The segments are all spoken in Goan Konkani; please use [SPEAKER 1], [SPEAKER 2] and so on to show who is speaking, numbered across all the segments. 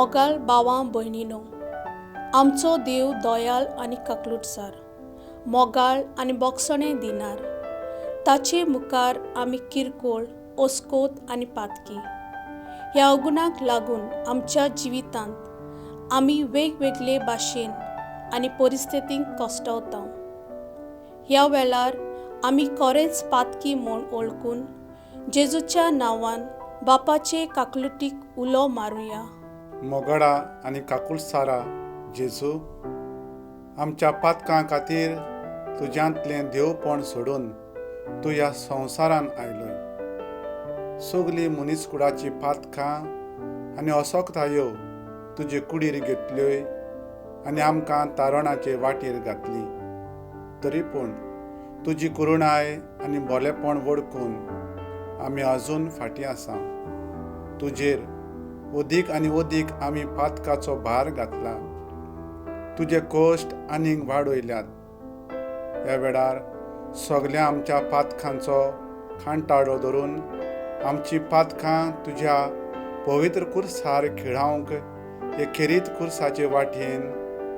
[SPEAKER 1] मोगाळ भावां भयणीनो, आमचो देव दयाळ आनी काकलुटसार, मोगाळ आनी बोगसणें दिनार. ताचे मुखार आमी किरकोळ, ओस्कोत आनी पातकी. ह्या अवगुणाक लागून आमच्या जिवितांत आमी वेगवेगळे भाशेन आनी परिस्थितींक कश्टवता. ह्या वेळार आमी खरेंच पातकी म्हूण वळखून जेजूच्या नांवान बापाचे काकलुटीक उलो मारुया.
[SPEAKER 2] मोगडा आनी काकुळसारा जेजू, आमच्या पातकां खातीर तुज्यांतलें देवपण सोडून तूं ह्या संवसारान आयलोय. सगलीं मनीसकुडाची पातकां आनी असोकतायो तुजे कुडीर घेतल्योय आनी आमकां तारणाचे वाटेर घातली. तरी पूण तुजी करुणाय आनी भोलेपण वळखून आमी अजून फाटीं आसा. तुजेर अदीक आनी अदीक आमी पातकाचो भार घातला. तुजे कश्ट आनीक वाडयल्यात. ह्या वेळार सगल्या आमच्या पातकांचो खांटाडो धरून आमची पातकां तुज्या पवित्र कुर्सार खिळावंक हे खेरीत कुर्साचे वाटेन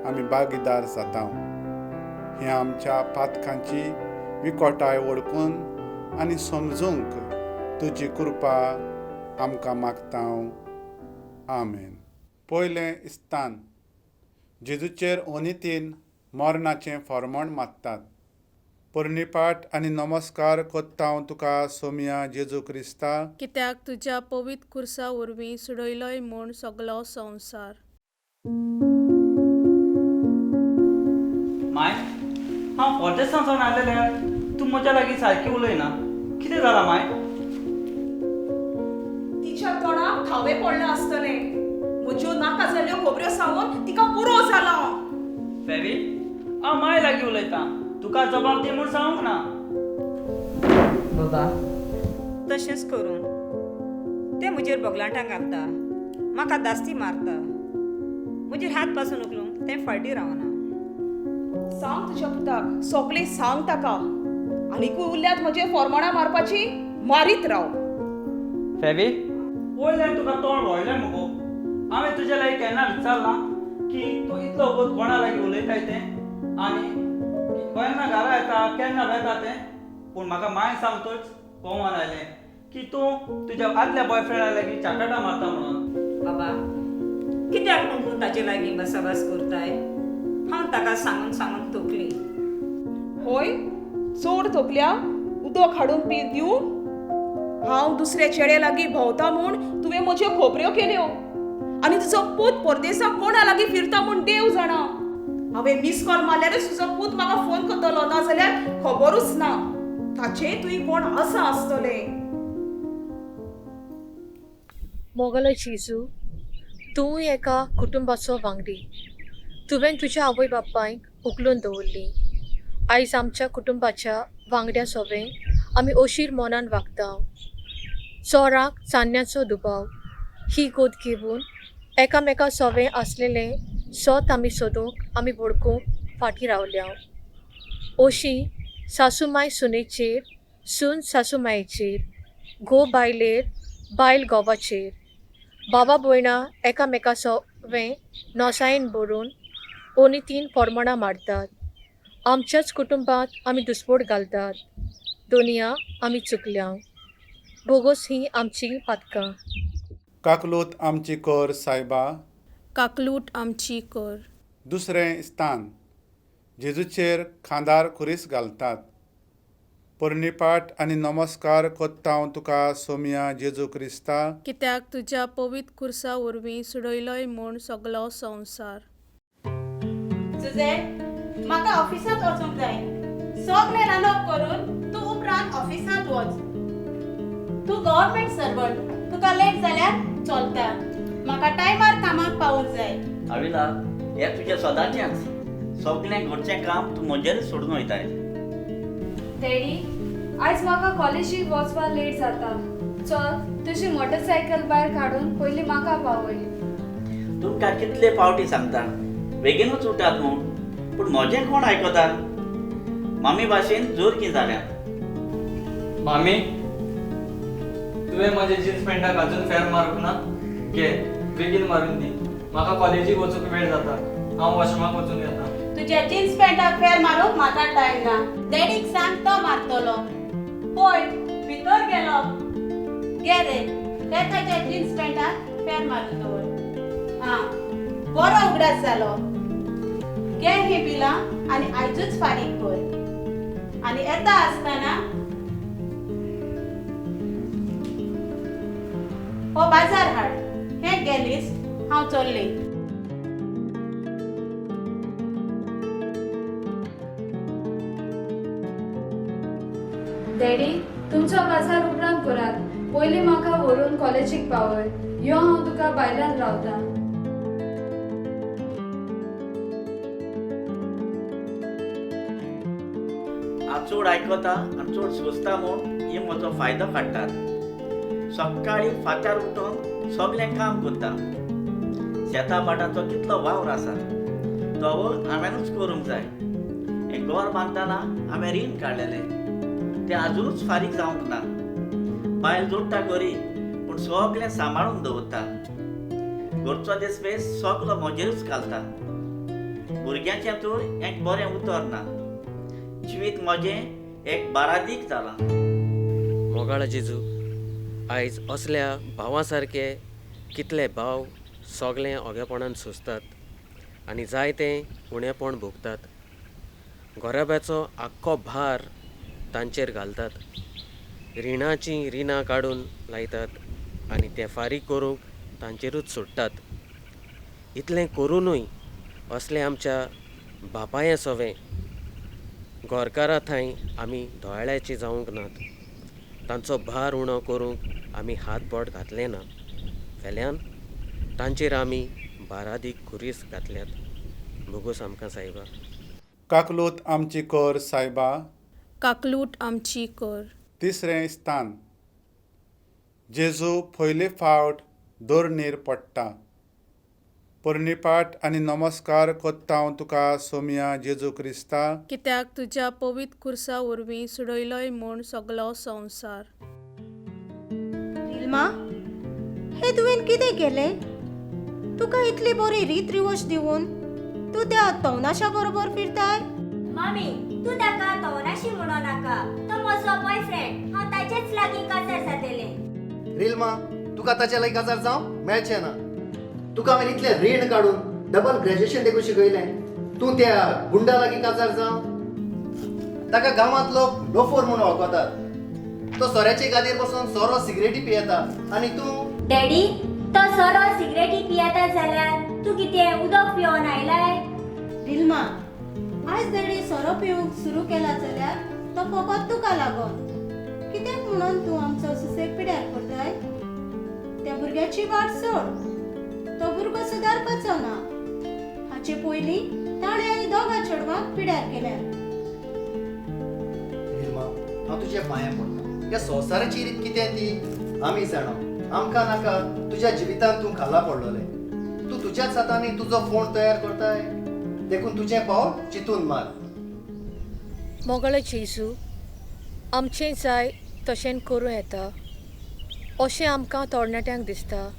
[SPEAKER 2] आमी भागीदार जाता. हे आमच्या पातकांची विकोटाय वळखून आनी समजूंक तुजी कृपा आमकां मागता. आमेन. पयलें स्थान, जेजूचेर ओनितीन मरणाचें फॉर्मण मागतात. पर्णिपाट आनी नमस्कार कोत्ता हांव तुका सोमिया जेजू क्रिस्ता,
[SPEAKER 1] कित्याक तुज्या पवित्र कुर्सा वरवीं सुडयलोय म्हूण सगलो संवसार.
[SPEAKER 3] माय, हांव फॉर्देसां सावन आयलेलें, तूं म्हज्या लागीं सारकें उलयना. कितें जालां माय?
[SPEAKER 4] तिच्या तोंडाक थावें पडलां आसतलें. म्हज्यो नाका जाल्ल्यो खबऱ्यो सांगून तिका पुरो जालां.
[SPEAKER 3] फेवी, हांव माय लागीं उलयतां, तुका जबाब दी म्हूण सांगूंक ना.
[SPEAKER 5] बाबा, तशेंच करून तें म्हजेर बोगलाटां घालता, म्हाका दास्ती मारता, म्हजेर हात पासून उखलूंक तें फाटीं रावना.
[SPEAKER 4] सांग तुज्या पुताक सगळें सांग ताका. आनीकूय उरल्यात म्हजेर फॉर्मणां मारपाची, मारीत राव.
[SPEAKER 3] फेवी, वयल्यान तुका तोंड व्हडलें मुगो. हांवें तुज्या लागीं केन्ना विचारलां की तूं इतलो वगत कोणा लागीं उलयताय तें आनी केन्ना घरा येता केन्ना वेता तें? पूण म्हाका मांय सांगतच कोमान आयलें की तूं तुज्या आदल्या बॉयफ्रेंडा लागीं चाकाटां मारता म्हणून.
[SPEAKER 5] बाबा, कित्याक म्हूण तूं ताचे लागीं बसाबस करताय? हांव ताका सांगून सांगून थकली.
[SPEAKER 4] होय, चड थकल्या? उदक हाडून पी दिवं? हांव दुसऱ्या चेड्या लागीं भोंवता म्हूण तुवें म्हज्यो खबऱ्यो केल्यो आनी तुजो पूत परदेसाक कोणा लागीं फिरता म्हूण देव जाणा. हांवें मीस कॉल मारल्यारच तुजो पूत म्हाका फोन करतलो, ना जाल्यार खबरूच ना. ताचें तुवें कोण आसा आसतलें.
[SPEAKER 6] मोगलो जेजू, तूं एका कुटुंबाचो वांगडी. तुवें तुज्या आवय बापायक उखलून दवरली. आयज आमच्या कुटुंबाच्या वांगड्या सोवें आमी अशीर मनान वागता. चोराक चान्न्याचो दुबाव ही गोत घेवन एकामेका सोवें आसलेलें सोत आमी सोदूंक आमी वळखूंक फाटीं रावल्या. अशी सासूमाय सुनेचेर, सून सासूमायेचेर, घोव बायलेर, बायल घोवाचेर, बाबा भयणां एकामेका सोवें नोसायेन भरून ओनितीन फॉर्मणां मारतात. आमच्याच कुटुंबांत आमी दुस्पोट घालतात. दोनिया आमी चुकल्या. बोगोस ही आमची पातकां.
[SPEAKER 2] काकलूत आमची कर सायबा,
[SPEAKER 1] काकलूट आमची कर.
[SPEAKER 2] दुसरें स्थान, जेजूचेर खांदार खुरीस घालतात. पर्णिपाट आनी नमस्कार कोत्ता हांव तुका सोमिया जेजू क्रिस्ता,
[SPEAKER 1] कित्याक तुज्या पवित्र कुर्सा वरवीं सुडयलोय म्हूण सगलो संवसार.
[SPEAKER 7] जुजे, म्हाका ऑफिसांत वचूंक जाय. सगळें रांदप करून तूं उपरांत ऑफिसांत वच. तूं गव्हर्मेंट सर्वंट, तुका लेट जाल्यार चलता. म्हाका टायमार कामाक पावूंक जाय.
[SPEAKER 8] आविला, हें तुजें सदांचेंच. सगळें घरचें काम तूं म्हजेरच सोडून वयताय.
[SPEAKER 9] डॅडी, आयज म्हाका कॉलेजीक वचपाक लेट जाता. चल, तुजी मोटरसायकल भायर काडून पयलीं म्हाका पावय.
[SPEAKER 8] तुमकां कितले फावटी सांगता बेगीनूच उठात म्हूण, पूण म्हजें कोण आयकता? मामी भाशेन जोरकी जाल्यात.
[SPEAKER 10] मामी, तुवें म्हज्या जिन्स पॅन्टाक अजून फेर मारूंक ना? घे, बेगीन मारून दी. म्हाका कॉलेजीक वचूंक वेळ जाता. हांव वॉशरुमाक वचून येता.
[SPEAKER 7] तुज्या जिन्स पॅन्टाक फेर मारूंक म्हाका टायम ना. डॅडीक सांग तो मारतलो. पळय भितर गेलो. घे रे ते ताच्या जिन्स पॅन्टाक फेर मारून दवर. आं बरो उगडास जालो. घे ही बिलां आनी आयजूच फारीक कर. आनी येता आसतना हो बाजार हाड. हें घे लिस्ट. हांव चल्लें.
[SPEAKER 9] डॅडी, तुमचो बाजार उपरांत करात. पयलीं म्हाका व्हरून कॉलेजीक पावय. यो हांव तुका भायल्यान रावता.
[SPEAKER 8] हांव चड आयकता आनी चड सोंसता म्हूण ही म्हजो फायदो काडटात. सकाळीं फांत्यार उठून सगळें काम करता. शेता भाटाचो कितलो वावर आसा तो हांवेंनूच करूंक जाय. हें घर बांदतना हांवें रीण काडलेलें तें आजुनूच फारीक जावंक ना. बायल जोडटा खरी पूण सगळें सांबाळून दवरता. घरचो देसपेस सगलो म्हजेरूच घालता. भुरग्यांचें तर एक बरें उतर ना. जिवीत म्हजें एक बारादीक जालां.
[SPEAKER 11] मोगाळ जेजू, आयज असल्या भावां सारके कितले भाव सगळें ओगेपणान सोंसतात आनी जायतें उणेपण भोगतात. घराब्याचो आख्खो भार तांचेर घालतात. रिणाचीं रिणां काडून लायतात आनी तें फारीक करूंक तांचेरूच सोडटात. इतलें करुनूय असलें आमच्या बापाया सवें गोरकारा थंय आमी दोळ्याची जावंक नात. तांचो भार उणो करूंक आमी हात बोट घातलें ना. वेल्यान तांचेर आमी बारादीक खुरीस घातल्यात. भोगोस आमकां सायबा.
[SPEAKER 2] काकलूत आमची कर सायबा.
[SPEAKER 1] काकलूट आमची कर.
[SPEAKER 2] तिसरें स्थान. जेजू पयले फावट दोरणीर पडटा. पोरणीपाठ आनी नमस्कार कोत्ता हांव तुका सोमया जेजू क्रिस्ता,
[SPEAKER 1] कित्याक तुज्या पवित्र खुर्सा वरवीं सुडयलोय म्हूण सगलो संवसार.
[SPEAKER 12] विल्मा, हें तुवें कितें केलें? तुका इतली बरी रीत रिवज दिवन तूं त्या तवनाशा बरोबर फिरताय?
[SPEAKER 13] मामी, तूं ताका तवनाशी म्हणो नाका. तो म्हजो बॉयफ्रेंड. हांव ताचेच लागीं काजार जातलें.
[SPEAKER 14] रिल्मा, तुका ताच्या लागीं काजार जावंक मेळचें ना. तुका हांवें इतलें रीण काडून डबल ग्रॅज्युएशन देखून शिकयलें. तूं त्या गुंडा लागीं काजार जावं? ताका गांवांत लोक लोफोर म्हूण वळखतात. तो सोऱ्याचे गादयेर बसून सोरो सिगरेटी पियेता आनी तूं?
[SPEAKER 13] डॅडी, तो सोरो सिगरेटी पियेता जाल्यार तूं कितें उदक पिवन आयलाय?
[SPEAKER 12] रिल्मा, आयज डॅडी सोरो पिवंक सुरू केला जाल्यार तो फकत तुका लागून. कित्याक म्हणून तूं आमचो सुसेग पिड्यार करताय? त्या भुरग्याची वाट सोड. तो भुरगो सुदारपाचो ना. हाचे पयलीं ताणें आनी दोगां चेडवांक पिड्यार केल्यार.
[SPEAKER 14] रिल्मा, हांव तुज्या पांयां पडटा. ह्या संवसाराची रीत कितें ती आमी जाणा. आमकां नाका तुज्या जिवितांत तूं खाला पडलोलें. तूं तुज्याच हातांनी तुजो फोंड तयार करताय. देखून तुजें पावल चिंतून मार.
[SPEAKER 6] मोगाळ जेजू, आमचें जाय तशें करूं येता अशें आमकां तरणाट्यांक दिसता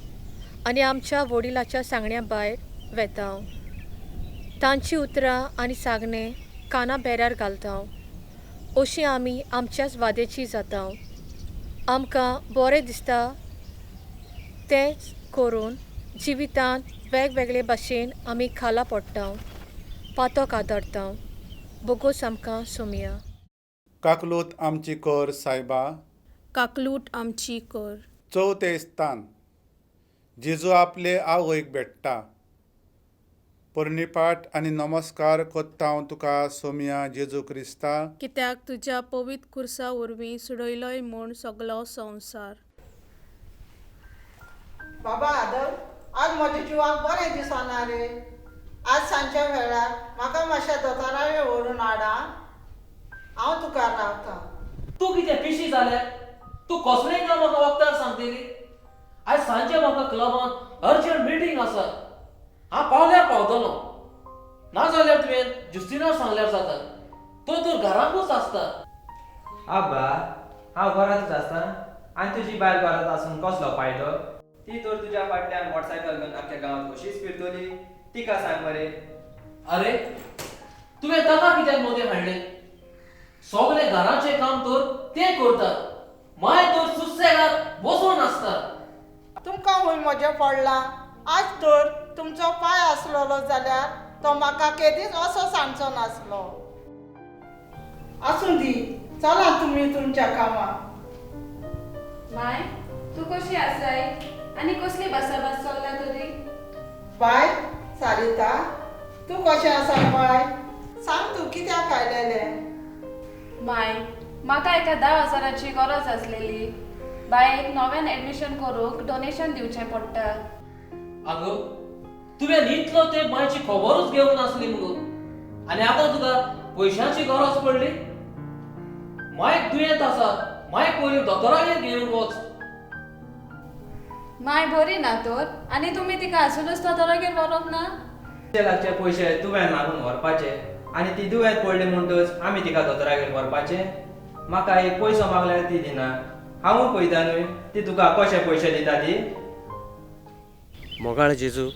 [SPEAKER 6] आनी आमच्या वडिलाच्या सांगण्या भायर वेता. तांची उतरां आनी सांगणें काना बेऱ्यार घालता. अशीं आमी आमच्याच वादेची जाता. आमकां बरें दिसता तेंच करून जिवितांत वेगवेगळे भाशेन आमी खाला पडटा, पातक आदारता. बोगोस आमकां सोमया.
[SPEAKER 2] काकलूत आमची कर सायबा.
[SPEAKER 1] काकलूट आमची कर.
[SPEAKER 2] चवथें स्थान. जेजू आपले आवयक भेट्टा. पोरणीपाठ आनी नमस्कार कोत्ता हांव तुका सोमया जेजू क्रिस्ता,
[SPEAKER 1] कित्याक तुज्या पवित्र खुर्सा वरवीं सुडयलोय म्हूण सगलो संवसार.
[SPEAKER 15] बाबा आदल, आज म्हज्या जिवाक बरें दिसना रे. आज सांजच्या वेळार म्हाका मातशें दोतोरागेर व्हरून हाडा. हांव तुका रावता.
[SPEAKER 16] तूं कितें पिशी जाल्या? तूं कसलें काम म्हाका वखदार सांगतली? आयज सांजे म्हाका क्लबांत अर्जंट मिटींग आसा. हांव पावल्यार पावतलो. नाजाल्यार तुवें जुस्तिनाक सांगल्यार जाता. तो तर घरांकूच आसता.
[SPEAKER 10] आबा, हांव घरांतूच आसता आनी तुजी बायल घरांत आसून कसलो फायदो? ती तर तुज्या फाटल्यान मोटरसायकल घेवन आख्ख्या गांवांत कशीच फिरतली. तिका सांग मरे.
[SPEAKER 16] अरे तुवें ताका कित्याक मदें हाडलें? सगळें घराचें काम तर तें करतात, माय तर सुसेगाद बसून आसतात.
[SPEAKER 15] तुमकां हूंय म्हजें पडलां? आज तर तुमचो पांय आसलेलो जाल्यार तो म्हाका केदीच असो सांगचो नासलो. आसूं दी, चला तुमी तुमच्या कामाक.
[SPEAKER 9] माय, तूं कशी आसाय आनी कसली भासाभास चल्ला तुजी?
[SPEAKER 15] बाय सारिता, तूं कशें आसा बाय? सांग तूं कित्याक आयलेलें?
[SPEAKER 9] माय, म्हाका एका 10,000 गरज आसलेली. बायक नव्यान एडमिशन करूंक डोनेशन दिवचें पडटा.
[SPEAKER 16] आगो, तुवें इतलो ते मायची खबरूच घेवंक नासली मुगो, आनी आतां तुका पयशांची गरज पडली? मायक दुयेंत आसा, मायक पयलीं दोतोरागेर घेवन वच.
[SPEAKER 9] माय बरी ना तर, आनी तुमी तिका आसुनूच दोतोरागेर व्हरूंक ना?
[SPEAKER 10] लागचे पयशे तुवें मागून व्हरपाचे आनी ती दुयेंत पडली म्हणटच आमी तिका दोतोरागेर व्हरपाचे? म्हाका एक पयसो मागल्यार ती दिना. हांवूय पळयता न्हय ती तुका कशे पयशे दिता ती.
[SPEAKER 11] मोगाळ जेजू,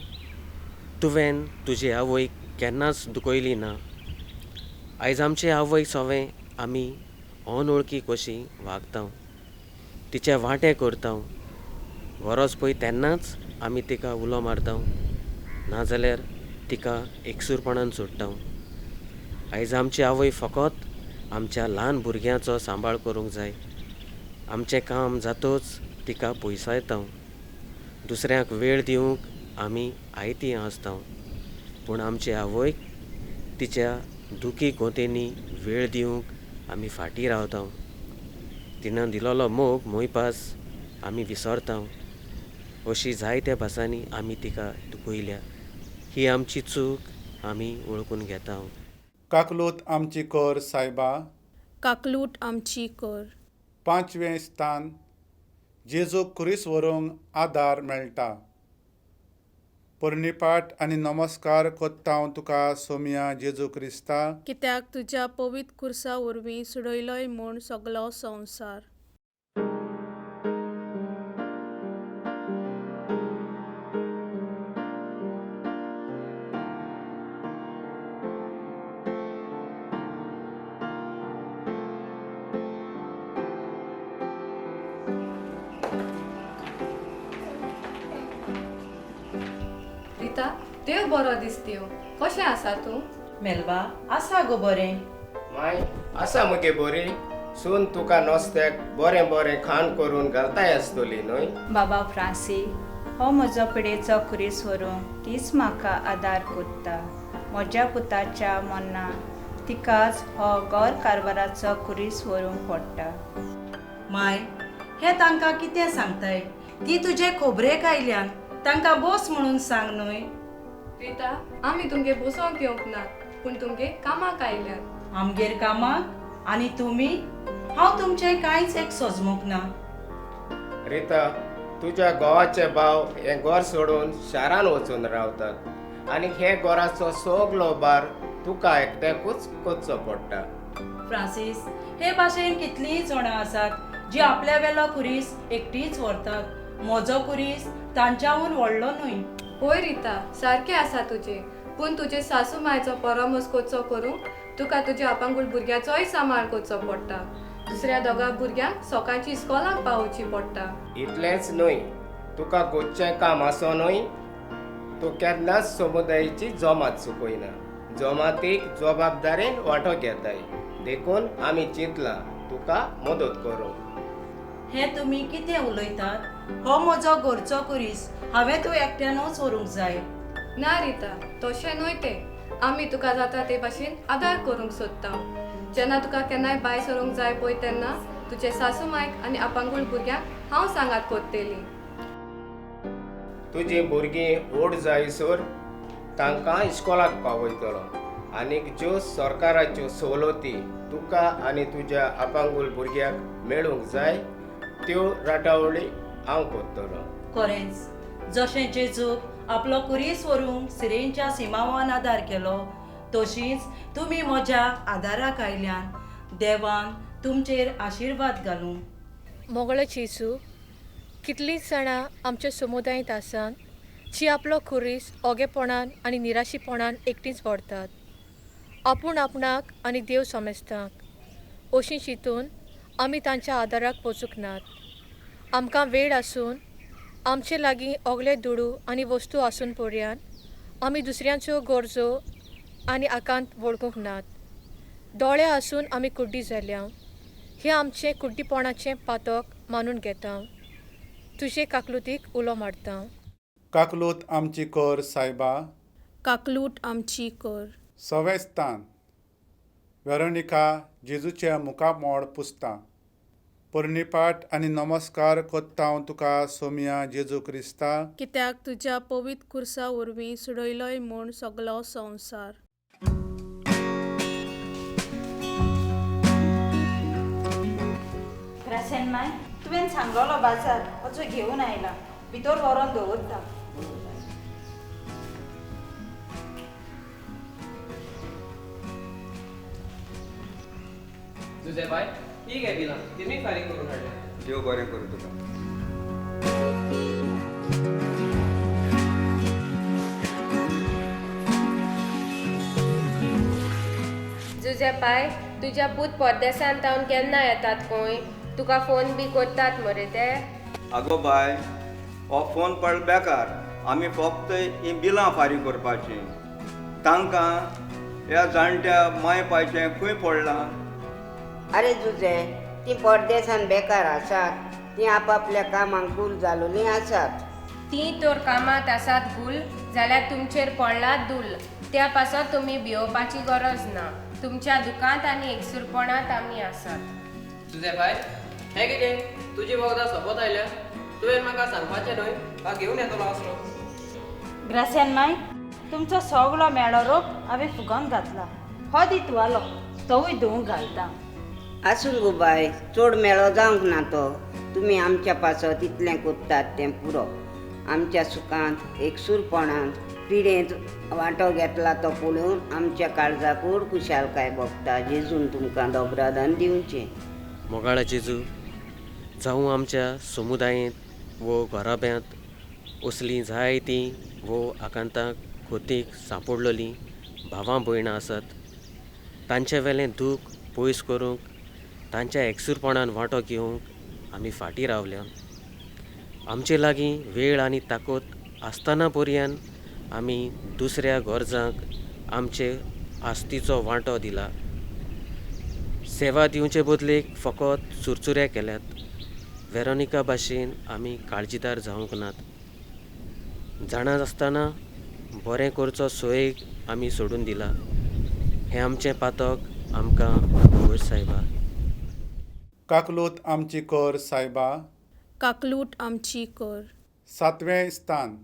[SPEAKER 11] तुवें तुजी आवयक केन्नाच दुखयली ना. आयज आमचे आवय सवें आमी अनवळखी कशी वागता, तिचे वांटे करता. गरज पळय तेन्नाच आमी तिका उलो मारता, नाजाल्यार तिका एकसूरपणान सोडटा. आयज आमची आवय फकत आमच्या ल्हान भुरग्यांचो सांबाळ करूंक जाय. आमचें काम जातच तिका पयसायता. दुसऱ्यांक वेळ दिवंक आमी आयती आसता, पूण आमचे आवयक तिच्या दुखी गोंतेनी वेळ दिवंक आमी फाटीं रावता. तिणें दिलोलो मोग मोयपास आमी विसरता. अशी जायत्या भासांनी आमी तिका दुखयल्या. ही आमची चूक आमी वळखून घेता.
[SPEAKER 2] काकलूत आमची कर सायबा,
[SPEAKER 1] काकलूट आमची कर.
[SPEAKER 2] पांचवें स्थान, जेजूक खुरीस व्हरूंक आदार मेळटा. पोरणीपाठ आनी नमस्कार कोत्ता हांव तुका सोमया जेजू क्रिस्ता,
[SPEAKER 1] कित्याक तुज्या पवित्र खुर्सा वरवीं सुडयलोय म्हूण सगलो संवसार.
[SPEAKER 9] देव बरो दिसतीव, कशें आसा तूं?
[SPEAKER 17] मेलबा आसा गो बरें.
[SPEAKER 18] माय आसा मगे बरी. सून तुका नोस्त्याक बरें बरें खाण करून घालताय आसतली न्हय?
[SPEAKER 5] बाबा फ्रांसी, हो म्हजो पिडेचो खुरीस व्हरूंक तीच म्हाका आदार कोत्ता. म्हज्या पुताच्या मरणाक तिकाच हो घर कारभाराचो खुरीस व्हरूंक पडटा.
[SPEAKER 17] माय, हें तांकां कितें सांगताय? ती तुजे खोबरेक आयल्यान, तांकां बोस म्हणून सांग न्हय.
[SPEAKER 9] रिता, आमी तुमगे बसोंक येवंक ना, पूण तुमगे कामाक आयल्यात.
[SPEAKER 17] आमगेर कामाक आनी तुमी? हांव तुमचें कांयच एक सोजमूंक ना.
[SPEAKER 18] रिता, तुज्या घोवाचे भाव हें घर सोडून शारान वचून रावतात आनी हे घराचो सगलो भार तुका एकट्याकूच करचो पडटा.
[SPEAKER 17] फ्रांसीस, हे भाशेन कितलीं जाणां आसात जी आपल्या वेलो खुरीस एकटीच व्हरतात. म्हजो खुरीस तांच्याहून व्हडलो न्हय.
[SPEAKER 9] हय रिता, सारकें आसा तुजें, पूण तुजे सासू मायचो परामर्श करचो करूंक तुका तुज्या आपांगूळ भुरग्याचोय सांबाळ करचो पडटा. दुसऱ्या दोगा भुरग्यांक सकाळची इस्कोलाक पावोवची पडटा.
[SPEAKER 18] इतलेंच न्हय, तुका गोदचें काम आसो न्हय, तूं केन्नाच समुदायाची जमात चुकयना. जमातीक जबाबदारेन वांटो घेताय, देखून आमी चिंतलां तुका मदत करूंक.
[SPEAKER 17] हें तुमी कितें उलयतात? हो म्हजो घरचो खुरीस, हांवें तूं एकट्यानूच व्हरूंक जाय.
[SPEAKER 9] ना रिता, तशें न्हय तें. आमी तुका जाता ते भाशेन आदार करूंक सोदता. जेन्ना तुका केन्नाय भायर सरूंक जाय पळय तेन्ना तुजे सासू मायक आनी आपांगूळ भुरग्यांक हांव सांगात कोत्तेली.
[SPEAKER 18] तुजीं भुरगीं व्हड जायसर तांकां इस्कोलाक पावयतलो आनीक ज्यो सरकाराच्यो सवलती तुका आनी तुज्या आपांगूळ भुरग्याक मेळूंक जाय त्यो राटावळी हांव कोत्तलो.
[SPEAKER 17] खरेंच, जशें जेजूक आपलो खुरीस व्हरूंक सिरेंच्या सिमांवान आदार केलो, तशीच तुमी म्हज्या आदाराक आयल्यान देवान तुमचेर आशिर्वाद घालूं.
[SPEAKER 6] मोगळे जेजू, कितलींच जाणां आमच्या समुदायांत आसात जी आपलो खुरीस ओगेपणान आनी निराशीपणान एकटींच व्हरतात, आपूण आपणाक आनी देव समेस्तांक. अशीं चिंतून आमी तांच्या आदाराक वचूंक नात. आमकां वेळ आसून आमचे लागीं ओगले दुडू आनी वस्तू आसून पर्यान आमी दुसऱ्यांच्यो गरजो आनी आकांत वळखूंक नात. दोळे आसून आमी कुड्डी जाल्या. हें आमचें कुड्डीपणाचें पातक मानून घेता. तुजे काकलुतीक उलो मारता.
[SPEAKER 2] काकलूत आमची कर सायबा,
[SPEAKER 1] काकलूट आमची कर.
[SPEAKER 2] सवें स्थान. वेरोनिका जेजूच्या मुखामोड पुसता. पोरणीपाठ आनी नमस्कार कोत्ता तुका सोमिया जेजू क्रिस्ता,
[SPEAKER 1] कित्याक तुज्या पवित्र खुर्सा वरवीं सुडयलोय म्हूण सगलो संवसार.
[SPEAKER 5] ग्रासेन माय, तुवें सांगलोलो बाजार वचो घेवन आयला, भितर व्हरोन दवरता.
[SPEAKER 10] तुझे बाय ठीक आहे बिलां तिमी फारीक करून हाडल्या.
[SPEAKER 18] देव बरें करूं तुका.
[SPEAKER 19] जुजे पाय, तुज्या पूत परदेसान तावन केन्ना येतात खंय? तुका फोन बी करतात मरे ते?
[SPEAKER 18] आगो बाय, हो फोन पडलो बेकार. आमी फक्त ही बिलां फारीक करपाचीं. तांकां ह्या जाणट्या माय पायचें खंय पडलां?
[SPEAKER 20] अरे जुजे, ती परदेसान बेकार आसात, ती आपापल्या कामाक गुल जालोलीं आसात.
[SPEAKER 19] ती तर कामांत आसात गुल, जाल्यार तुमचेर पडला दूल. त्या पासत तुमी भियोवपाची गरज ना. तुमच्या दुकांत आनी एकसूरपणांत आमी आसात.
[SPEAKER 10] जुजे बाय, हें कितें तुजी वखदां सोंपत आयल्या? तुवें म्हाका सांगपाचें न्हय, हांव घेवन येतलो आसलो.
[SPEAKER 5] ग्रासेन माय, तुमचो सगलो मेळो रोप हांवें फुगोवन घातला. हो दी तुवालो, तोवूय धुवूंक घालता.
[SPEAKER 20] आसूं गो बाय, चड मेळो जावंक ना तो. तुमी आमच्या पासत इतलें कोत्तात तें पुरो. आमच्या सुखांत एकसूरपणांत पिडेंत वांटो घेतला तो पळोवन आमच्या काळजाकूड खुशालकाय भोगता. जेजून तुमकां दोबरादान दिवचें.
[SPEAKER 11] मोगाळा जेजू, जावं आमच्या समुदायेंत वो घराब्यांत असलीं जायतीं वो आकांताक खोतीक सांपडलोलीं भावां भयणां आसात, तांचे वेलें दूख पयस करूंक, तांच्या एकसूरपणान वांटो घेवंक आमी फाटीं रावल्या. आमचे लागीं वेळ आनी ताकद आसतना पर्यान आमी दुसऱ्या गरजांक आमचे आस्तीचो वांटो दिला. सेवा दिवचे बदलेक फकत चुरचुरे केल्यात. वेरोनिका भाशेन आमी काळजीदार जावंक नात. जाणा आसतना बरें करचो सोयेक आमी सोडून दिला. हें आमचें पातक आमकां व्हड सायबा.
[SPEAKER 2] काकलूत आमची कर सायबा,
[SPEAKER 1] काकलूट आमची कर.
[SPEAKER 2] सातवें स्थान.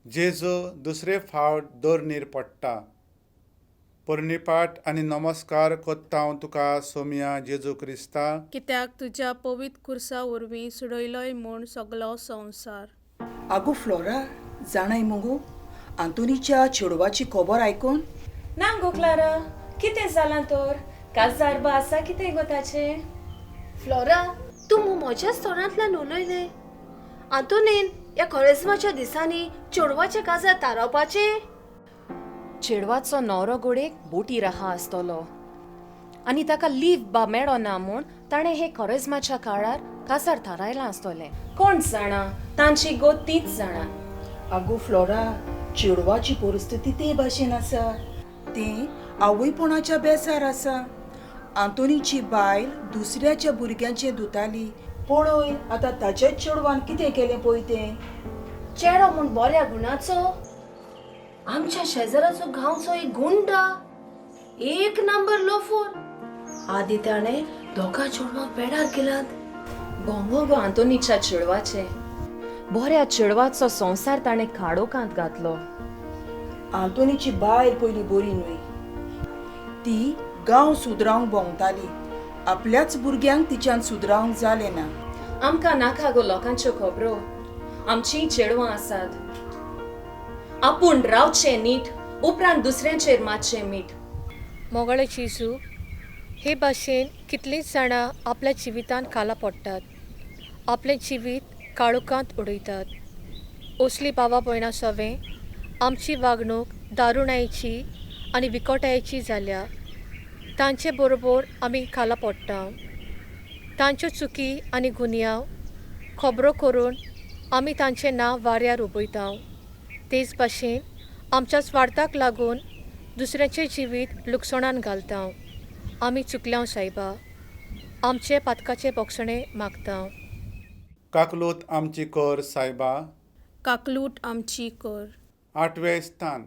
[SPEAKER 2] जेजू दुसरे फावट दोर्नीर पडटा. पोरणीपाठ आनी नमस्कार कोत्ता तुका सोमिया जेजू क्रिस्ता,
[SPEAKER 1] कित्याक तुज्या पवित्र खुर्सा वरवीं सुडयलोय म्हूण सगलो संवसार.
[SPEAKER 21] आगो फ्लोरा, जाणाय मुगो आंतोनीच्या चेडवाची खबर आयकून?
[SPEAKER 22] ना गो क्लारा, कितें जालां तर? काजार बा आसा कितें गो ताचें?
[SPEAKER 6] फ्लोरा, तूं म्हज्याच तोंडांतल्यान उलयलें. आंतोनीन ह्या कोरेज्माच्या दिसांनी चेडवाचें काजार थारावपाचें?
[SPEAKER 23] चेडवाचो न्हवरो घोडेक बोटीर आहा आसतलो आनी ताका लीव बा मेळो ना म्हूण ताणें हे कोरेज्माच्या काळार काजार थारायलां आसतलें.
[SPEAKER 22] कोण जाणा, तांची गोत तीच जाणा.
[SPEAKER 21] आगो फ्लोरा, चेडवाची परिस्थिती ते भाशेन आसा. तें आवयपणाच्या बेसार आसा. आंतोनीची बायल दुसऱ्याच्या भुरग्यांचें धुताली. पळय आतां ताच्याच चेडवान कितें केलें पळय तें.
[SPEAKER 6] चेडो म्हूण बऱ्या गुणाचो, आमच्या शेजाराचो गांवचो एक गुंडा, एक नंबर लोफोर. आदी ताणें दोगां चेडवांक पेडार केलात.
[SPEAKER 23] भोंगो गो आंतोनीच्या चेडवाचें. बऱ्या चेडवाचो संवसार ताणें काळोखांत घातलो.
[SPEAKER 21] आंतोनीची बायल पयलीं बरी न्हय, ती गांव सुदरावंक भोंवताली. आपल्याच भुरग्यांक तिच्यान सुदरावंक जालें ना.
[SPEAKER 23] आमकां नाका गो लोकांच्यो खबरो. आमचीं चेडवां आसात. आपूण रावचें नीट, उपरांत दुसऱ्यांचेर मातशें मीठ.
[SPEAKER 6] मोगाळे जेजू, हे भाशेन कितलींच जाणां आपल्या जिवितांत खाला पडटात. आपलें जिवीत काळुकांत उडयतात. असली भावा भयणां सवें आमची वागणूक दारुणायेची आनी विकोटायेची जाल्या. तांचे बरोबर आमी खाला पडटा. तांच्यो चुकी आनी गुन्यांव खबरो करून आमी तांचें नांव वाऱ्यार उबयता. तेच भाशेन आमच्या स्वार्थाक लागून दुसऱ्याचें जिवीत लुकसाणान घालता. आमी चुकल्या सायबा, आमचे पातकाचे बोगसणे मागता.
[SPEAKER 2] काकलूत आमची कर सायबा,
[SPEAKER 1] काकलूट आमची कर.
[SPEAKER 2] आठवें स्थान.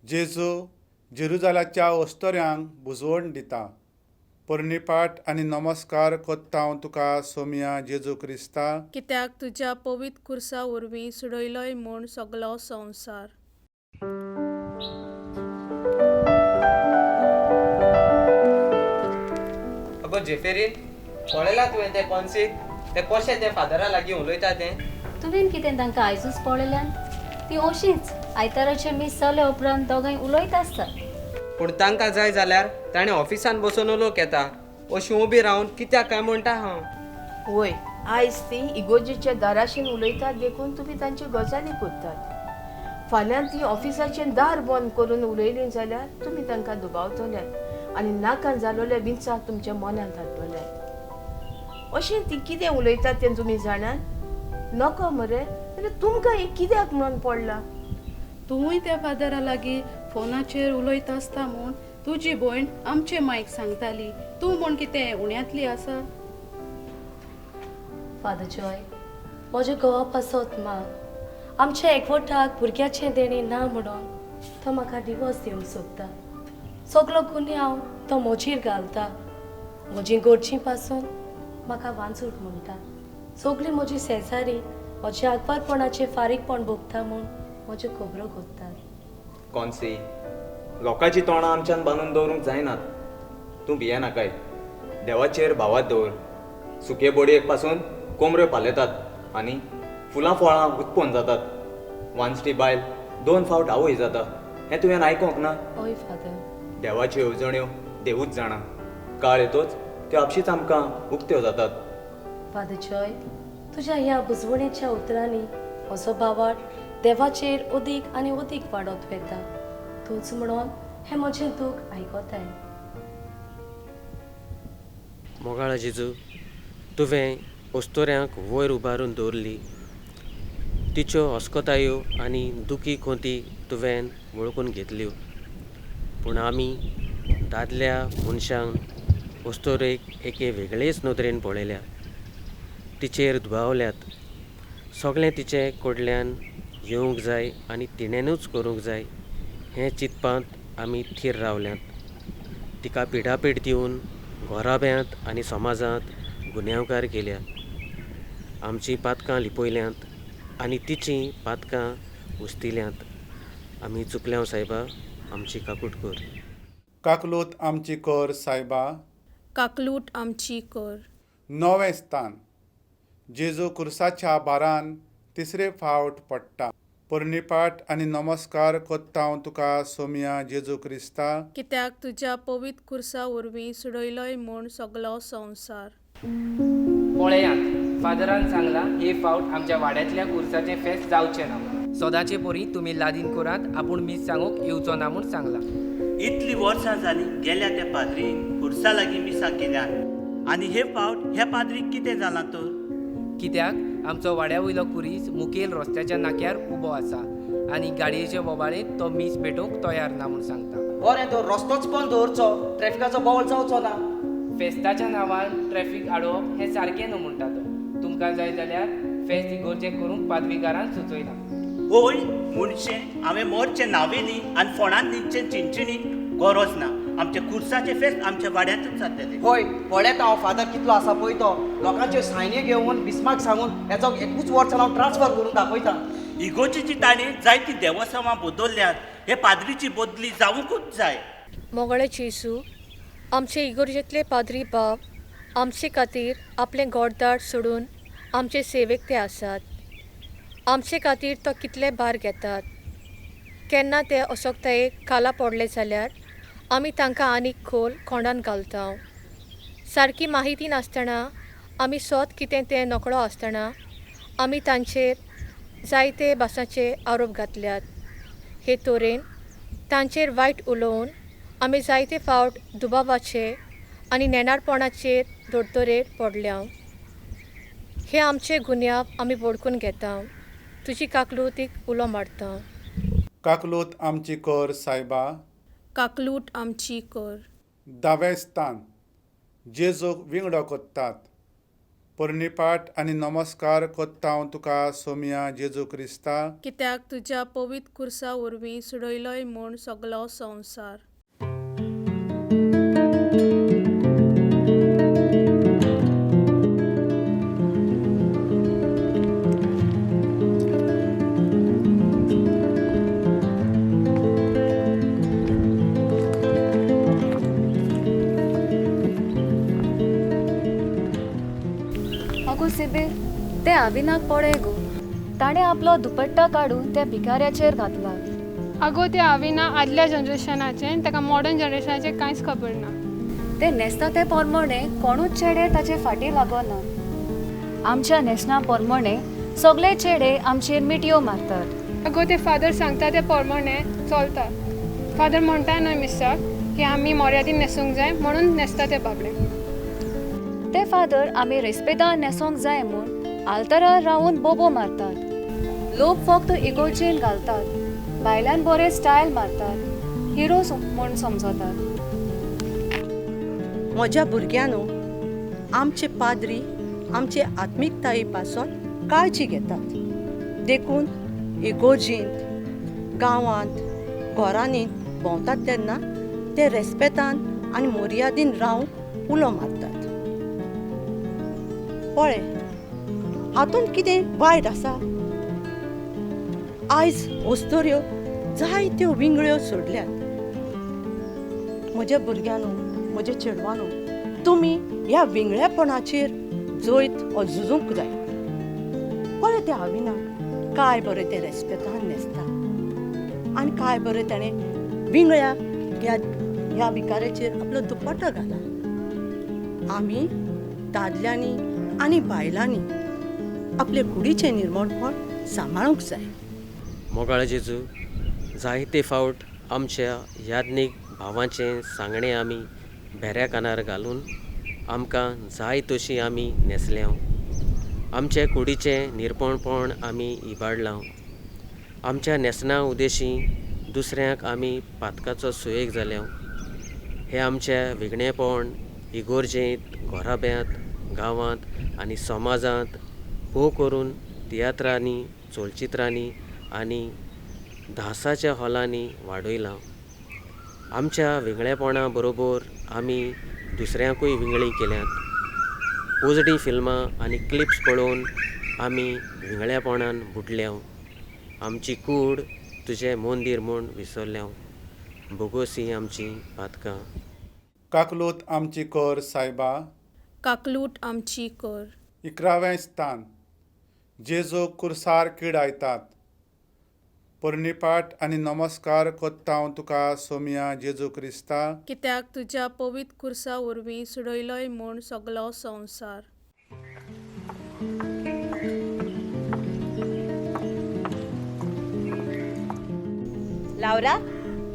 [SPEAKER 2] जेजू जेरुजालाच्या अस्तोऱ्यांक बुजवण दिता. पर्णिपाठ आनी नमस्कार कोत्ता तुका सोमिया जेजू क्रिस्ता,
[SPEAKER 1] कित्याक तुज्या पवित्र खुर्सा वरवीं सुडयलोय म्हूण सगलो संवसार.
[SPEAKER 10] अगो जेफेरीन, पळयला तुवें तें कॉन्सीक तें कशें तें फादरा लागीं उलयता तें?
[SPEAKER 3] तुवें कितें तांकां आयजूच पळयल्यान? ती अशींच आयताराचें मीस जाले उपरांत दोगांय उलयत आसतात.
[SPEAKER 10] पूण तांकां जाय जाल्यार ताणें ऑफिसान बसून उलोवंक येता, अशी उबी रावन कित्याक काय म्हणटा हांव.
[SPEAKER 4] वय, आयज ती इगोर्जेच्या दाराशीन उलयतात देखून तुमी तांच्यो गजाली करतात. फाल्यां ती ऑफिसाचें दार बंद करून उलयलीं जाल्यार तुमी तांकां दुबावतले आनी नाका जालोले विचार तुमच्या मनांत हाडटले. अशें ती कितें उलयतात तें तुमी जाणात? नको मरे, जाल्यार तुमकां हें कित्याक म्हणून पडलां?
[SPEAKER 7] तूंय त्या फादरा लागीं फोनाचेर उलयत आसता म्हूण तुजी भयण आमचे मायक सांगताली. तूं म्हूण कितें उण्यांतली आसा?
[SPEAKER 3] फादर जॉय, म्हज्या घोवा पासत माग. आमच्या एकवटाक भुरग्याचें देणें ना म्हणून तो म्हाका डिवोर्स दिवंक सोदता. सगलो गुन्यांव तो म्हजेर घालता. म्हजी गरजी पासून म्हाका वांचूट म्हणटा. सगळी म्हजी शेजारी म्हज्या आगवारपणाचें फारीकपण भोगता म्हूण म्हज्यो खबरो करतात.
[SPEAKER 24] कॉन्सी, लोकांची तोंडां आमच्यान बांदून दवरूंक जायनात. तूं भियेनाकाय, देवाचेर भावात दवर. सुके बोडयेक पासून कोमऱ्यो पालेतात आनी फुलां फळां उत्पन्न जातात. वांचटी बायल 2 फावट आवय जाता हें तुवें आयकोंक ना?
[SPEAKER 3] हय फादर.
[SPEAKER 24] देवाच्यो येवजण्यो देवूच जाणा. काळ येतोच त्यो आपशीच आमकां उक्त्यो जातात.
[SPEAKER 3] फादर जॉय, तुज्या ह्या बुजवणेच्या उतरांनी म्हजो भावार्थ देवाचेर अदीक आनी अदीक वाडत वता. तूंच म्हणून हें म्हजें दूख आयकताय.
[SPEAKER 11] मोगाळा जेजू, तुवें अस्तोऱ्यांक वयर उबारून दवरली. तिच्यो अस्कतायो आनी दुखी खोंती तुवें वळखून घेतल्यो. पूण आमी दादल्या मनशांक अस्तोरेक एके वेगळेच नदरेन पळयल्या, तिचेर दुबावल्यात. सगळें तिचे कडल्यान येवंक जाय आनी तिणेनूच करूंक जाय हें चिंतपांत आमी थीर रावल्यात. तिका पिडापीड दिवन घराब्यांत आनी समाजांत गुन्यांवकार केल्या. आमचीं पातकां लिपयल्यांत आनी तिचीं पातकां उस्तिल्यांत. आमी चुकल्या सायबा, आमची काकूट कर.
[SPEAKER 2] काकलूत आमची कर सायबा,
[SPEAKER 1] काकलूट आमची कर.
[SPEAKER 2] नवें स्थान. जेजू खुर्साच्या बारान तिसरे फावट पडटा. पर्णिपाठ आनी नमस्कार कोत्ता तुका सोमिया जेजू क्रिस्ता,
[SPEAKER 1] कित्याक तुज्या पवित्र खुर्सा वरवीं सुडयलोय म्हूण सगलो संवसार.
[SPEAKER 25] पळयात, फादरान सांगलां हे फावट आमच्या वाड्यांतल्या खुर्साचें फेस्त जावचें ना. सदांचे परी तुमी लादीन करात, आपूण मीस सांगूंक येवचो ना म्हूण सांगलां.
[SPEAKER 8] इतली वर्सां जालीं गेल्या त्या पाद्रीन खुर्सा लागीं मिसां केल्यात आनी हे फावट ह्या पाद्रीक कितें जालां तर?
[SPEAKER 25] कित्याक आमचो वाड्या वयलो खुरीस मुखेल रस्त्याच्या नाक्यार उबो आसा आनी गाडयेचे बोबाळेंत तो मीस पेटोवंक तयार ना म्हूण सांगता.
[SPEAKER 26] बरें तर रस्तोच बंद दवरचो, ट्रॅफिकाचो बोवाळ जावचो ना.
[SPEAKER 25] फेस्ताच्या नांवान ट्रॅफीक आडोवप हें सारकें न्हू म्हणटा तो. तुमकां जाय जाल्यार फेस्त इगोर्जेक करूंक पादवीकारान सुचयलां.
[SPEAKER 8] होय म्हणचें हांवें मोरचें नावेली आनी फोंडान न्हिदचें चिंचिणीक गरज ना. आमच्या खुर्साचें फेस्त आमच्या वाड्यांतूच जातलें.
[SPEAKER 26] हय, पळयता हांव फादर कितलो आसा पळय तो. लोकांच्यो सायनी घेवन बिस्माक सांगून हेचो एकूच वर्स हांव ट्रान्सफर करून दाखयता.
[SPEAKER 8] इगोर्जेची ताणें जायतीं देवस्वां बदलल्यात, हे पाद्रीची बदली जावंकूच जाय.
[SPEAKER 6] मोगाळे जेजू, आमचे इगोर्जेंतले पाद्री बाब आमचे खातीर आपलें गोडदार सोडून आमचे सेवेक ते आसात. आमचे खातीर तो कितले भार घेतात. केन्ना ते असक्तायेक खाला पडले जाल्यार आमी तांकां आनीक खोल खोंडान घालता. सारकी माहिती नासतना आमी सोत कितें तें नकळो आसतना आमी तांचेर जायते भासांचे आरोप घातल्यात. हे तरेन तांचेर वायट उलोवन आमी जायते फावट दुबावाचे आनी नेणारपणाचेर धर्तरेर पडल्या. हे आमचे गुन्यांव आमी बोडकून घेता. तुजी काकलूतीक उलो मारता.
[SPEAKER 2] काकलूत आमची कर सायबा.
[SPEAKER 1] काकलूट आमची कर.
[SPEAKER 2] दावें स्थान. जेजूक विंगडो कोत्तात. पोरणीपाठ आनी नमस्कार कोत्तांव तुका सोमया जेजू क्रिस्ता,
[SPEAKER 1] कित्याक तुज्या पवित्र खुर्सा वरवीं सुडयलोय म्हूण सगलो संवसार.
[SPEAKER 9] सिबीर ते आविनाक पळय गो, ताणें आपलो दुपट्टा काडून त्या भिकाऱ्याचेर घातला.
[SPEAKER 12] आगो ते आविना आदल्या जनरेशनाचें, ताका मॉडर्न जनरेशनाचें कांयच खबर ना.
[SPEAKER 9] ते न्हेसता ते पोरमोणे कोणूच चेडे ताचे फाटी लागना. आमच्या न्हेसणा पोरमोणे सगळे चेडे आमचेर मिटयो मारतात.
[SPEAKER 12] आगो ते फादर सांगता ते पोरमोणे चलता. फादर म्हणटा न्हय मिसाक की आमी मोर्यादीन न्हेसूंक जाय म्हणून न्हेसता ते बाबडे.
[SPEAKER 9] ते फादर आमी रेस्पेदान न्हेसोंक जाय म्हूण आल्तरार रावून बोबो मारतात. लोक फक्त इगोर्जेन घालतात, भायल्यान बरे स्टायल मारतात, हिरो म्हूण समजतात.
[SPEAKER 13] म्हज्या भुरग्यांनो, आमचे पाद्री आमचे आत्मिकताये पासून काळजी घेतात. देखून इगोर्जेंत, गांवांत, घरांनी भोंवतात तेन्ना ते रेस्पेतान आनी मोर्यादीन रावूंक उलो मारतात. पळय हातूंत कितें वायट आसा? आयज अस्तुऱ्यो जायत्यो विंगळ्यो सोडल्यात. म्हज्या भुरग्यांनो, म्हज्या चेडवांनो, तुमी ह्या विंगळेपणाचेर जैत झुजूंक जाय. पळय तें आविना काय बरें तें रेस्पेतान न्हेसता आनी काय बरें ताणें विंगळ्या ह्या भिकाऱ्याचेर आपलो दुपट्टो घाला. आमी दादल्यांनी आनी बायलांनी आपले कुडीचें निर्मणपण सांबाळूंक जाय.
[SPEAKER 11] मोगाळ जेजू, जायते फावट आमच्या याज्ञीक भावाचें सांगणें आमी भेऱ्या कानार घालून आमकां जाय तशी आमी न्हेसल्या. आमचे कुडीचें निर्पणपण आमी इबाडलां. आमच्या न्हेसणा उदेशी दुसऱ्यांक आमी पातकाचो सुयेग जाल्या. हें आमचें वेगळेपण इगोर्जेंत, घराब्यांत, गांवांत आनी समाजांत भोव करून तियात्रांनी, चलचित्रांनी आनी धासाच्या हॉलांनी वाडयलां. आमच्या वेगळेपणा बरोबर आमी दुसऱ्यांकूय विंगळी केल्यात. पोजडी फिल्मां आनी क्लिप्स पळोवन आमी विंगळेपणान बुडल्या. आमची कूड तुजें मंदीर म्हूण विसरल्या. बोगोसी आमची पातकां.
[SPEAKER 2] काकलूत आमची कर सायबा.
[SPEAKER 1] काकलूट आमची कर.
[SPEAKER 2] 11वें स्थान. जेजूक कुर्सार किडायतात. पोरणीपाठ आनी नमस्कार कोत्तांव तुका सोमया जेजू क्रिस्ता,
[SPEAKER 1] कित्याक तुज्या पवित्र खुर्सा वरवीं सुडयलोय म्हूण सगलो संवसार.
[SPEAKER 14] लावरा,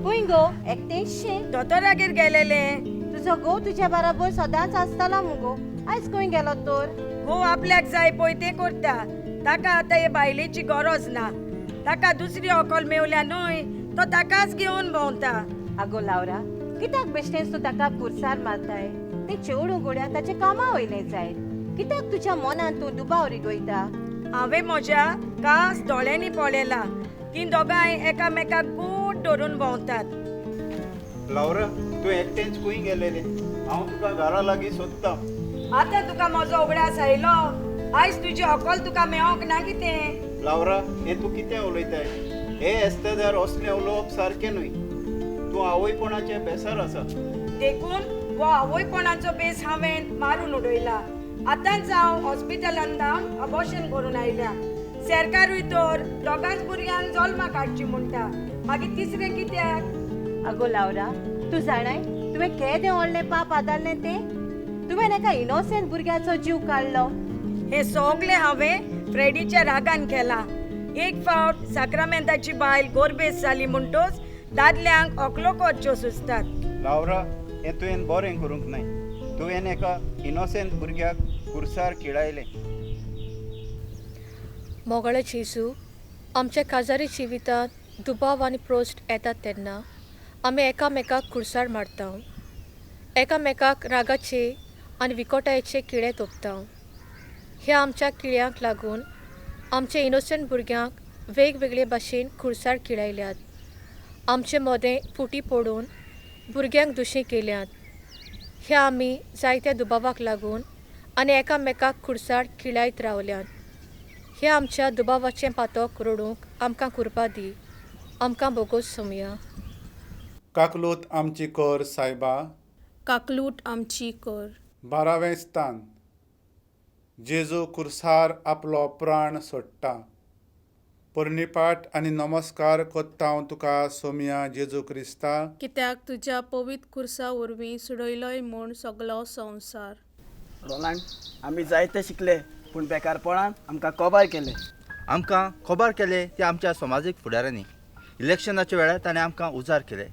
[SPEAKER 14] खंय गो एकटेंचशें?
[SPEAKER 15] दोतोरागेर गेलेलें.
[SPEAKER 14] तुजो घोव तुज्या बराबर सदांच आसतालो मुगो, आयज खंय गेलो तर?
[SPEAKER 15] घोव आपल्याक जाय पळय तें करता. ताका आतां हे बायलेची गरज ना. ताका दुसरी अकल मेवल्या न्हय, तो ताकाच घेवन भोंवता.
[SPEAKER 14] आगो लावरा, कित्याक बेश्टेंच तूं ताका कुर्सार मारताय? तें चेडूं गोड्या ताचें कामा वयलें जाय. कित्याक तुज्या मनान तूं दुबाव रिगयता?
[SPEAKER 15] हांवें म्हज्या कास दोळ्यांनी पळयला, तीं दोगांय एकामेकाक गोड धरून भोंवतात.
[SPEAKER 16] लावरा, तूं एकटेंच खंय गेलेलें? हांव तुका घरा लागीं सोदतां.
[SPEAKER 15] आतां तुका म्हजो उगडास आयलो? आयज तुजी अकल तुका मेळोंक ना कितें?
[SPEAKER 16] लावरा, हें तूं कितें उलयताय? हे एस्तेदार असलें उलोवप सारकें न्हय. तूं आवयपणाचें बेसार आसा.
[SPEAKER 15] देखून हो आवयपणाचो बेस हांवें मारून उडयला. आतांच हांव हॉस्पिटलांत धांवन अबॉर्शन करून आयल्या. सरकारूय तर दोगांच भुरग्यांक जल्माक हाडची म्हणटा, मागीर तिसरें कित्याक?
[SPEAKER 14] आगो लावरा, तूं जाणाय तुवें केदें व्हडलें पाप आदारलें तें? तुवें एका इनोसेंट भुरग्याचो जीव काडलो.
[SPEAKER 15] हे सगळें हांवें फ्रेडीच्या रागान केलां. एक फावट साक्रामेंताची बायल गोरबेस जाली म्हणटोच दादल्यांक ओकलो करच्यो सुचतात.
[SPEAKER 16] लावरा, हें तुवें बरें करूंक नाय. तुवें एका इनोसेंट भुरग्याक कुर्सार किळायलें.
[SPEAKER 6] मोगाळे जेजू, आमच्या काजारी जिवितांत दुबाव आनी प्रोस्ट येतात तेन्ना आमी एकामेकाक कुर्सार मारता, एकामेकाक रागाचे आनी विकोटायेचे किळे तोपता. ह्या आमच्या किळ्यांक लागून आमच्या इनोसंट भुरग्यांक वेगवेगळे भाशेन कुर्सार किळायल्यात. आमचे मदें फुटी पडून भुरग्यांक दुशी केल्यात. ह्या आमी जायत्या दुबावाक लागून आनी एकामेकाक कुर्सार किळायत रावल्यात. ह्या आमच्या दुबावाचें पातक रडूंक आमकां कुरपा दी. आमकां बोगोस सोमया.
[SPEAKER 2] काकलूत आमची कर सायबा,
[SPEAKER 1] काकलूट आमची कर.
[SPEAKER 2] 12वें स्थान. जेजू कुर्सार आपलो प्राण सोडटा. पोरणीपाठ आनी नमस्कार कोत्तांव तुका सोमया जेजू क्रिस्ता,
[SPEAKER 1] कित्याक तुज्या पवित्र कुर्सा वरवीं सुडयलोय म्हूण सगलो संवसार.
[SPEAKER 5] रोलांड, आमी जायते शिकले पूण बेकारपणान आमकां कबार केले.
[SPEAKER 17] आमकां खबर केले ते आमच्या समाजीक फुडाऱ्यांनी. इलेक्शनाच्या वेळार ताणें आमकां उजार केले,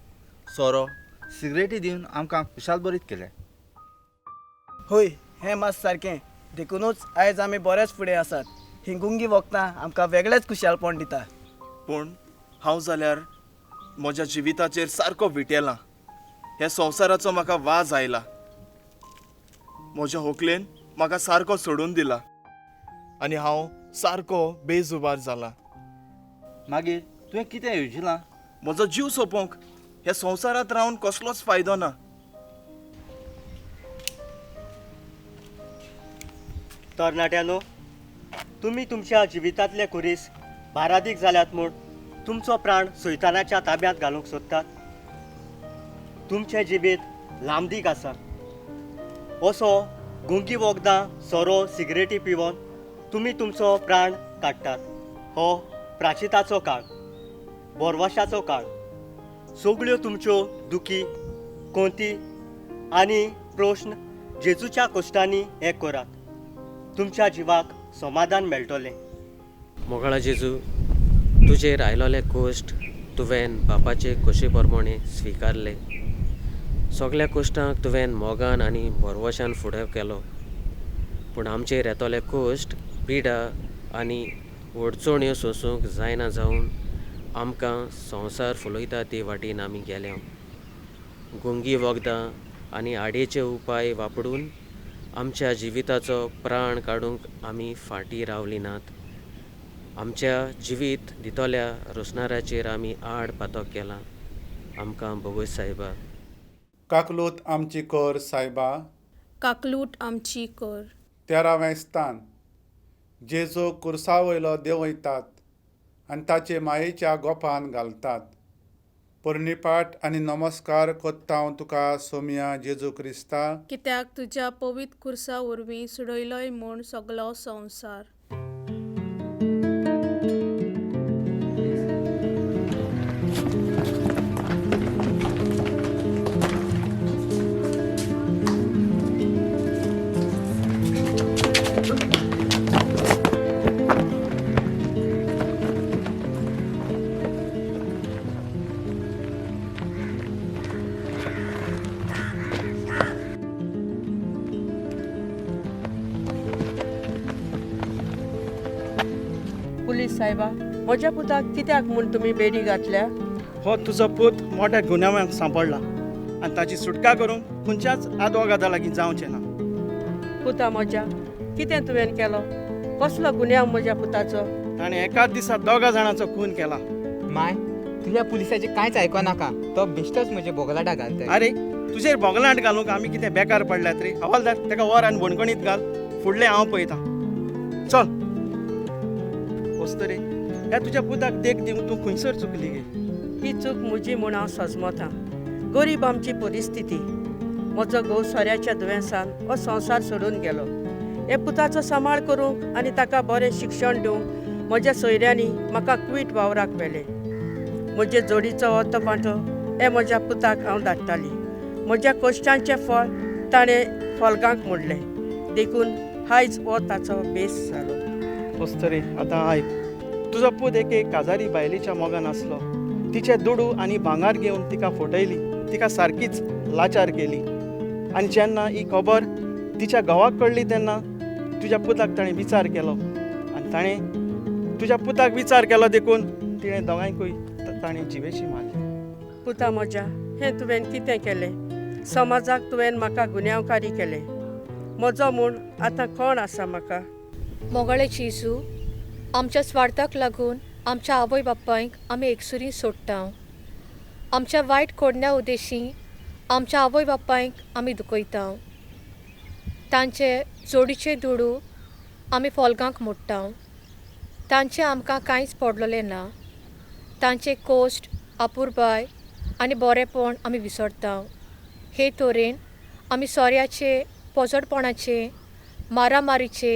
[SPEAKER 17] सोरो सिगरेटी दिवन आमकां खुशालभरीत केले.
[SPEAKER 5] हय, हें मात सारकें. देखूनच आयज आमी बरेच फुडें आसात. ही गुंगी वखदां आमकां वेगळेच खुशालपण दिता.
[SPEAKER 18] पूण हांव जाल्यार म्हज्या जिविताचेर सारको विटेला. ह्या संवसाराचो म्हाका वाज आयला. म्हज्या होकलेन म्हाका सारको सोडून दिला आनी हांव सारको बेजुबार जाला.
[SPEAKER 17] मागीर तुवें कितें येवजिलां?
[SPEAKER 18] म्हजो जीव सोंपोवंक ह्या संवसारांत रावन कसलोच फायदो ना.
[SPEAKER 19] तरणाट्यांनो, तुमी तुमच्या जिवितांतले खुरीस भारादीक जाल्यात म्हूण तुमचो प्राण सैतानाच्या ताब्यांत घालूंक सोदतात. तुमचें जिवीत लांबदीक आसा. असो गुंगी वखदां, सोरो, सिगरेटी पिवन तुमी तुमचो प्राण काडटात. हो प्राचिताचो काळ, बोरवाशाचो काळ. सगळ्यो तुमच्यो दुखी, कोंती आनी प्रश्न जेजूच्या कोश्टांनी एक करात. तुमच्या जिवाक समाधान मेळटलें.
[SPEAKER 11] मोगाळा जेजू, तुजेर आयलोले कोश्ट तुवें बापाचे खोशे प्रमाणे स्विकारले. सगल्या कोश्टांक तुवें मोगान आनी भरवशान फुडें केलो. पूण आमचेर येतले कोश्ट, पिडा आनी अडचण्यो सोंसूंक जायना जावन आमकां संवसार फुलयता ते वाटेन आमी गेल्या. गुंगी वखदां आनी आडयेचे उपाय वापरून आमच्या जिविताचो प्राण काडूंक आमी फाटीं रावली नात. आमच्या जिवीत दितल्या रोसणाराचेर आमी आड पातक केलां. आमकां बोगोस सायबा.
[SPEAKER 2] काकलूत आमची कर सायबा,
[SPEAKER 1] काकलूट आमची कर.
[SPEAKER 2] 13वें स्थान. जेजू कुर्सा वयलो देंवयतात आनी ताचे मायेच्या गोपान घालतात. पोरणीपाठ आनी नमस्कार कोत्तांव तुका सोमया जेजू क्रिस्ता,
[SPEAKER 1] कित्याक तुज्या पवित्र कुर्सा वरवीं सुडयलोय म्हूण सगलो संवसार.
[SPEAKER 13] पुलीस साहेबा, म्हज्या पुताक कित्याक म्हूण तुमी बेडी घातल्या?
[SPEAKER 5] हो तुजो पूत मोठ्या गुन्यांवांक सांपडला आनी ताची सुटका करूंक खंयच्याच आदवोगादा लागीं जावचें ना.
[SPEAKER 13] पुता म्हज्या, कितें तुवें केलो? कसलो गुन्यांव म्हज्या पुताचो?
[SPEAKER 5] ताणें एकाच दिसा 2 जाणांचो खून केला.
[SPEAKER 25] माय, तुज्या पुलिसाचें कांयच आयको नाका. तो बेश्टोच म्हजे बोगलाटा घालता.
[SPEAKER 5] आरे, तुजेर बोगलाट घालूंक आमी कितें बेकार पडल्यात रे? हवालदार, ताका व्हर आनी बणकणीत घाल. फुडलें हांव पळयतां. चल रे, ह्या तुज्या पुताक देख दिवंक तूं खंयसर चुकली गे?
[SPEAKER 13] ही चूक म्हजी म्हूण हांव सजमतां. गरीब आमची परिस्थिती. म्हजो घोव सोऱ्याच्या दुयेंसान हो संवसार सोडून गेलो. हे पुताचो सांबाळ करूंक आनी ताका बरें शिक्षण दिवंक म्हज्या सोयऱ्यांनी म्हाका क्वीट वावराक व्हेलें. म्हजे जोडीचो अर्द वांटो हे म्हज्या पुताक हांव धाडटाली. म्हज्या कश्टांचें फळ ताणें
[SPEAKER 4] फोल्गांक मोडलें. देखून आयज हो ताचो बेस जालो.
[SPEAKER 5] अस्तुरी, आतां आयक, तुजो पूत एके काजारी बायलेच्या मोगान आसलो. तिचे दुडू आनी भांगार घेवन तिका फटयली, तिका सारकीच लाचार केली. आनी जेन्ना ही खबर तिच्या घोवाक कळ्ळी तेन्ना तुज्या पुताक ताणें विचार केलो आनी ताणें तुज्या पुताक विचार केलो देखून तिणें दोगांयकूय ताणें जिवेशी मारली.
[SPEAKER 4] पुता म्हज्या, हें तुवें कितें केलें? समाजाक तुवें म्हाका गुन्यांवकारी केलें. म्हजो म्हूण आतां कोण आसा म्हाका?
[SPEAKER 6] मोगाळे जेजू, आमच्या स्वार्थाक लागून आमच्या आवय बापायक आमी एकसुरी सोडटा. आमच्या वायट कोडण्या उद्देशी आमच्या आवय बापायक आमी दुखयता. तांचे जोडीचे दुडू आमी फोल्गांक मोडटा. तांचें आमकां कांयच पडलेलें ना. तांचे कोश्ट, अपुरबाय आनी बरेंपण आमी विसरता. हे तरेन आमी सोऱ्याचे, पोजडपणाचे, मारामारीचे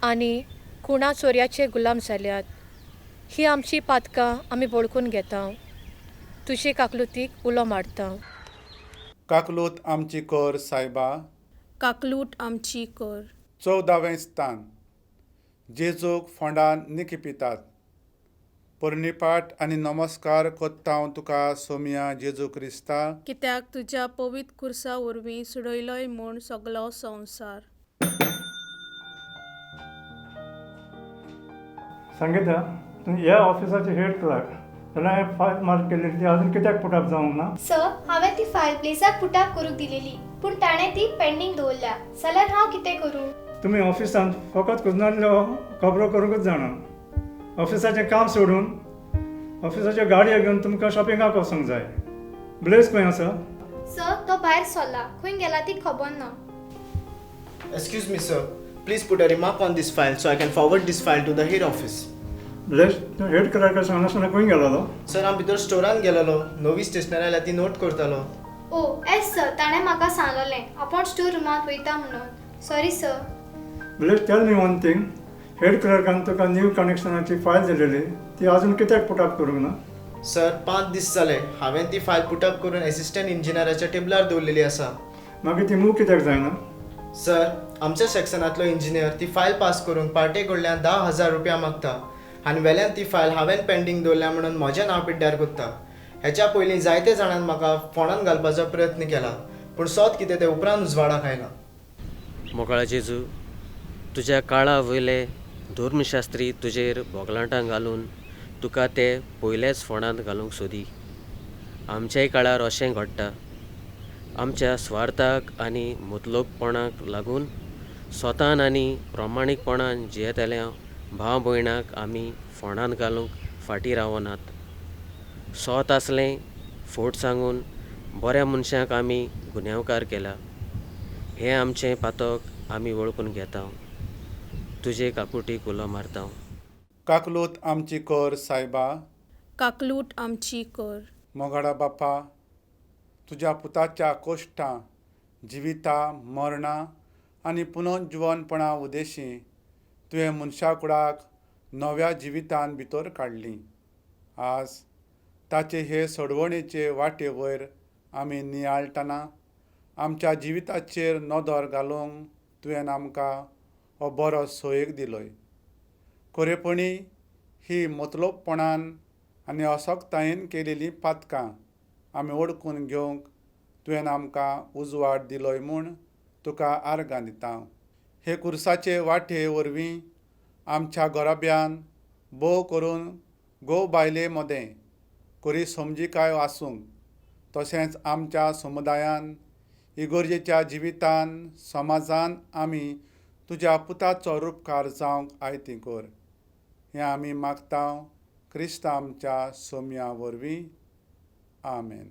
[SPEAKER 6] आनी खुणा चोरयाचे गुलाम जाल्यात. ही आमची पातकां आमी वळखून घेता. तुजे काकलुतीक उलो मारता.
[SPEAKER 2] काकलूत आमची कर सायबा,
[SPEAKER 1] काकलूट आमची कर.
[SPEAKER 2] 14वें स्थान. जेजूक फोंडान निकिपितात. पोरणीपाठ आनी नमस्कार कोत्ता तुका सोमिया जेजू क्रिस्ता,
[SPEAKER 1] कित्याक तुज्या पवित्र कुर्सा वरवीं सुडयलोय म्हूण सगलो संवसार.
[SPEAKER 10] संगीता, तूं ह्या ऑफिसाचे हेड क्लर्क जाल्यार हांवें फायल मार्क केल्ली ती अजून कित्याक पुटअप जावंक ना?
[SPEAKER 20] सर, हांवें ती फायल प्लेसाक पुटअप करूंक दिलेली, पूण ताणें ती पेंडींग दवरल्या. जाल्यार हांव कितें करूं?
[SPEAKER 10] तुमी ऑफिसांत फकत कुजनांतल्यो खबरो करूंकच जाणा. ऑफिसाचें काम सोडून ऑफिसाच्यो गाडयो घेवन तुमकां शॉपिंगाक वचूंक जाय. ब्लेस खंय आसा?
[SPEAKER 20] सर, तो भायर सरला, खंय गेला ती खबर ना.
[SPEAKER 18] Excuse me sir, please put a remark on this file so I can forward this file to the head office.
[SPEAKER 10] Blaise, तूं हेड क्लर्काक सांगनासतना खंय गेलोलो?
[SPEAKER 18] सर, हांव भितर स्टोरान गेलेलो, नवी स्टेशनरी आयल्या ती नोट करतालो.
[SPEAKER 20] ओ एस सर, ताणें म्हाका सांगलेलें आपूण स्टोर रुमांत वयता म्हणून. Sorry sir.
[SPEAKER 10] Blaise, tell me one thing, head क्लर्कान तुका न्यू कनेक्शनाची फायल दिलेली ती अजून कित्याक पुटअप करूंक ना?
[SPEAKER 18] सर, 5 दीस जाले हांवें ती फायल पुटअप करून एसिस्टंट इंजिनियराच्या टेबलार दवरलेली आसा.
[SPEAKER 10] मागीर ती मूव कित्याक जायना?
[SPEAKER 18] सर, आमच्या सेक्शनांतलो इंजिनियर ती फायल पास करूंक पार्टे कडल्यान 10,000 रुपया मागता आनी वेल्यान ती फायल हांवें पेंडींग दवरल्या म्हणून म्हजें नांव पिड्ड्यार कोत्ता. हेच्या पयलीं जायते जाणान म्हाका फोंडान घालपाचो प्रयत्न केला, पूण सोद कितें तें उपरांत उजवाडाक आयलां.
[SPEAKER 11] मोगाळ जेजू, तुज्या काळा वयले धर्मशास्त्री तुजेर बोगलाटां घालून तुका ते पयलेच फोंडांत घालूंक सोदी. आमच्याय काळार अशें घडटा. आमच्या स्वार्थाक आनी मुतलोकपणाक लागून स्वतान आनी प्रमाणीकपणान जियेतल्या भाव भयणाक आमी फोंडांत घालूंक फाटीं रावनात. सोत आसलें फोट सांगून बऱ्या मनशांक आमी गुन्यांवकार केला. हें आमचें पातक आमी वळखून घेता. तुजे काकुटीक उलो मारता.
[SPEAKER 2] काकलूत आमची कर सायबा,
[SPEAKER 1] काकलूट आमची कर.
[SPEAKER 2] मोगाडा बापा, तुज्या पुताच्या कोश्टां, जिविता, मरणां आनी पुनर्जिवनपणा उदेशी तुवें मनशा कुडाक नव्या जिवितान भितर काडली. आज ताचे हे सोडवणेचे वाटे वयर आमी नियाळटना आमच्या जिविताचेर नदर घालूंक तुवें आमकां हो बरो सोयेक दिलोय. खरेपणी ही मतलोबपणान आनी असक्तायेन केलेलीं पातकां आमी वळखून घेवंक तुवें आमकां उजवाड दिलोय म्हूण तुका आर्गां दिता. हे कुर्साचे वाटे वरवीं आमच्या घराब्यान भोव करून घोव बायले मदें खरी समजिकाय आसूंक, तशेंच आमच्या समुदायान, इगर्जेच्या जिवितान, समाजान आमी तुज्या पुताचो रुपकार जावंक आयती कर. हें आमी मागता क्रिस्ता आमच्या सोमया वरवीं. आमेन.